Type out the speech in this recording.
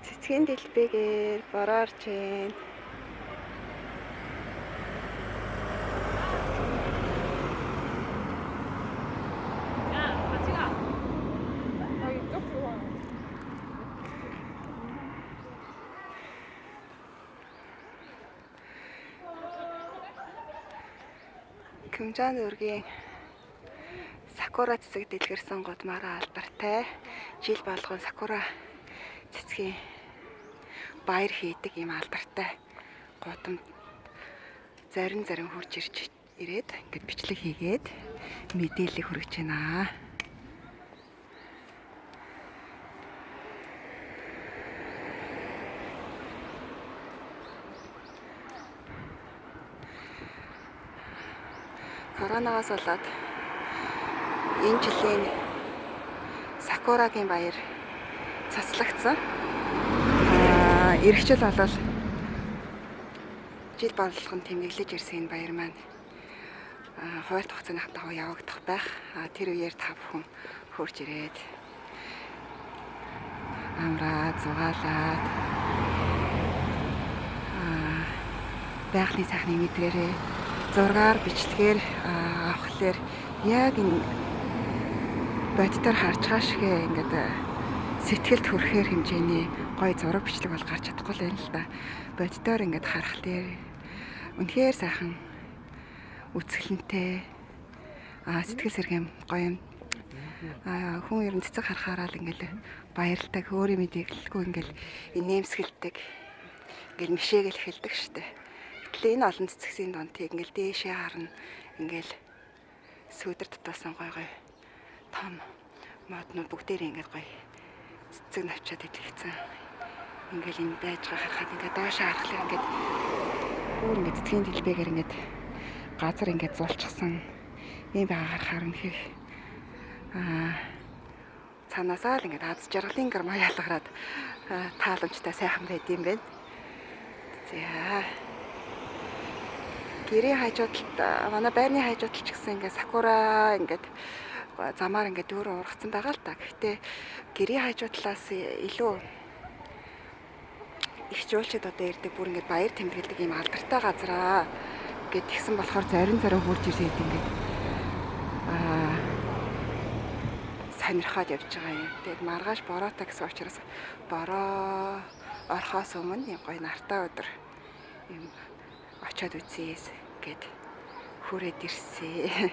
Цэцгийн дэлбэгээр бороо орж байна. 야, 같이 가. 나 이쪽 좋아해. Кымжаан өргийн сакура цэцэг дэлгэрсэн гудмаараа алдартай. Жил болгон сакура цэцгийн баяр хийдэг ийм алдартай гудам зарим зарим хурж ирж ирээд ингээд бичлэг хийгээд мэдээлэл хүргэж байна. Коронавигоос болоод энэ жилийн сакурагийн баяр цацлагдсан. Эх жил болол жил болгон тэмдэглэж ирсэн энэ баяр маань хуваарь хугацааны дагуу явагдах байх. Тэр үеэр та бүхэн хурж ирээд амраад, зугаалаад байгалийн сайхныг мэдрээрээ зургаар бичлэгээр авахлаар яг энэ боддоор харж байгаа шигэ ингээд сэтгэлд хүрэхээр хэмжээний гоё зураг бичлэг бол гарч чадахгүй л байна л да. Боддоор ингээд харахлаар үнэхээр сайхан үзэсгэлэнтэй сэтгэл сэргээн гоё юм. Хүн ер нь цэцэг харахаараа л ингээд баярлдаг, өөрийн мэдээлэлгүй ингээд инээмсэгэлдэг, ингээд мишээгээл эхэлдэг штэ. Гэтэл энэ олон цэцгсийн донтыг ингээл дээшээ харна. Ингээл сүүдэр татсан гой гой том моднууд бүгдээрээ ингээд гой цэцэг навчаад идэгцэн. Ингээл энэ байж байгаа харахад ингээд доошоо харахлаа ингээд бүр ингээд цэцгийн дэлбэгээр ингээд газар ингээд зулчихсан юм байгаа харахаар үнэхээр цаанаасаа л ингээд аз жаргалын гэрма ялгараад тааламжтай сайхан байд юм байна. За гэрийн хажуудалд манай байрны хажуудалд ч гэсэн ингээд сакура ингээд замаар ингээд дүүрэн ургацсан байгаа л та. Гэхдээ гэрийн хажуудлаас илүү их жуулчид одоо ирдэг, бүр ингээд баяр тэмдэглэдэг ийм алдартай газараа гэд тэгсэн болохоор зарим зарим хурж ирээд ингээд сонирхоод явж байгаа юм. Тэгээд маргааш бороотой гэсэн учраас бороо орохоос өмнө юм гоё нартай өдөр юм очиод үзье гэд хүрээд ирсэн.